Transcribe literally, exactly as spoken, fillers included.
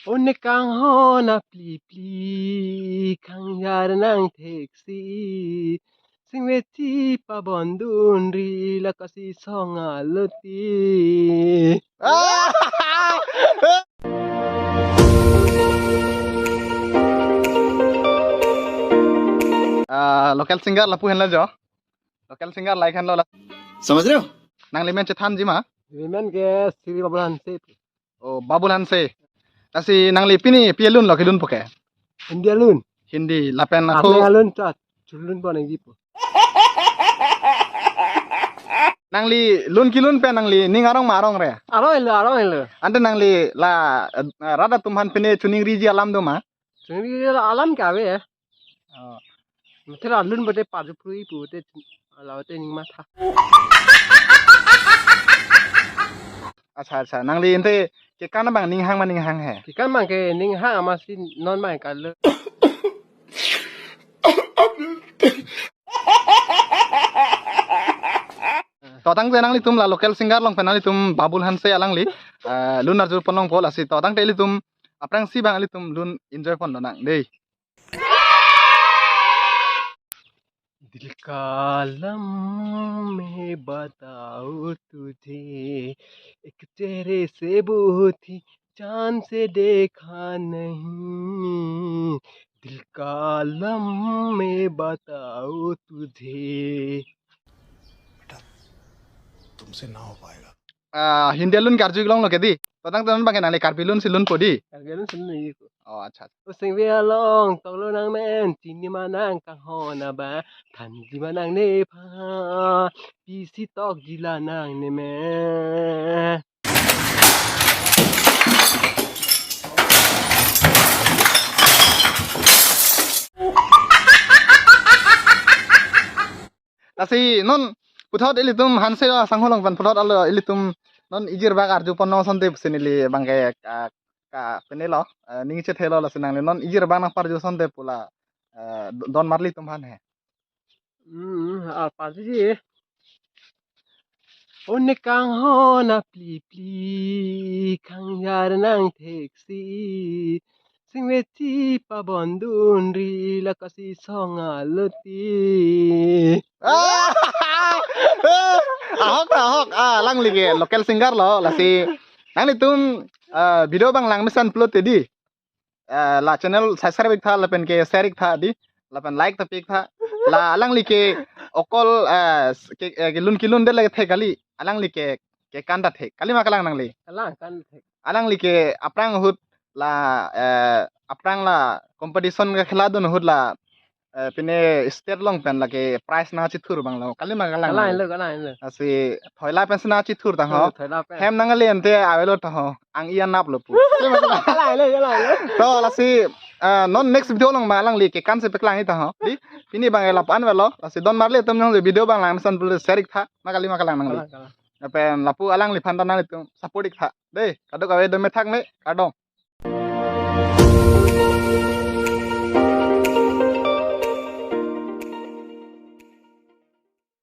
One kanghon aplipli, khang yar nang theksi. Singve chi pabondunri, la kasisong aloti. Ah, local singer lapu henlo jo. Local singer like henlo la. समझ रहे हो? Nangli men chethanji ma? Neli men ke Sri Babul Hanse. Oh, Babul Hanse. Lasi nangli pini pi alun lo kelunpo ke? Hindi alun. Hindi, lapen ako. Asli alun ta, chulun po nangji po. Nangli lun kelun pen nangli ning arong ma arong re? Arong helo, arong helo. Ante nangli la, eh, rat atum aphan pine choningriji alam do ma? Choningriji alam ke ave. Oh. Mate alun bote paju phrui pu te, la bote ning matha. Accha, accha. Nangli ante kekan abang ning hang ma ning hang he? Kekan abang ke ning hang amatsi non abang kalo. To tangte nanglitum la local singer along pen nanglitum Babul Hanse alangli, eh, lun arjupon longpo lasi to tangte ilitum aphrangsi abang ilitum lun enjoy pon lonang dei. दिल का आलम मैं बताऊं तुझे, एक चेहरे से बहुत ही चांद से देखा नहीं, दिल का आलम मैं बताऊं तुझे. बेटा, तुमसे ना हो पाएगा. Ah, Hindi alun ke arju ik longlo ke dei. To tangte non abang ke nangli Karbi alun si lunpo dei. Karbi alun si lunji ko. Oh, accha, accha. O singve along toklo nang men, chini ma nang kanghon abang, thanji ma nang nephan, pisi tokji la nang ne men. Lasi non puthot ilitum Hanse asangho along pen puthot alo ilitum non ijir bak arjupon non asonte pusi neli abang ke ka, ka pine lo, eh, ning chethelo lasi nangli non ijir bak nang parju asonte pu la, eh, don marli atum aphan he. Hmm, ah, parjuji. One kanghon aplipli, khang yar nang theksi. Singve chi pabondunri, la kasisong aloti. Ah! Ahok, ahok. Ah, alangli ke local singer lo, lasi nanglitum, ah, video abang lang mesen pulote dei. Ah, la channel subscribe ik tha, lapen ke share ik tha dei, lapen like ta pi ik tha. La alangli ke okol, ah, ke, eh, kelun kelun det lake thek kali, alangli ke kekan ta thek. Kalima kalang nangli? Kalang, kan thek. Alangli ke aphrang ahut la, eh, aphrang la competition kekhela dun ahut la, eh, pine state along pen lake prize nangchethur abang lo. Kalima kalang nangli? Kalang lo, kalang lo. Lasi thoila pensi nangchethur tang ho. Oh, thoila pen. Hem nangli ante avelo tang ho. Ang iya nap lo pu. Kalang lo, kalang lo. To lasi, eh, non next video along ma alangli kekan si paklang ik tang ho. Dei, pini abang ke lapu-an avelo. Lasi don marli atum jongsi video abang lang mesen pulote share ik tha. Ma kalima kalang nangli? Kalang, kalang. Lapen lapu alangliphan ta nanglitum support ik tha. Dei, kadokave dome thak me, kardom.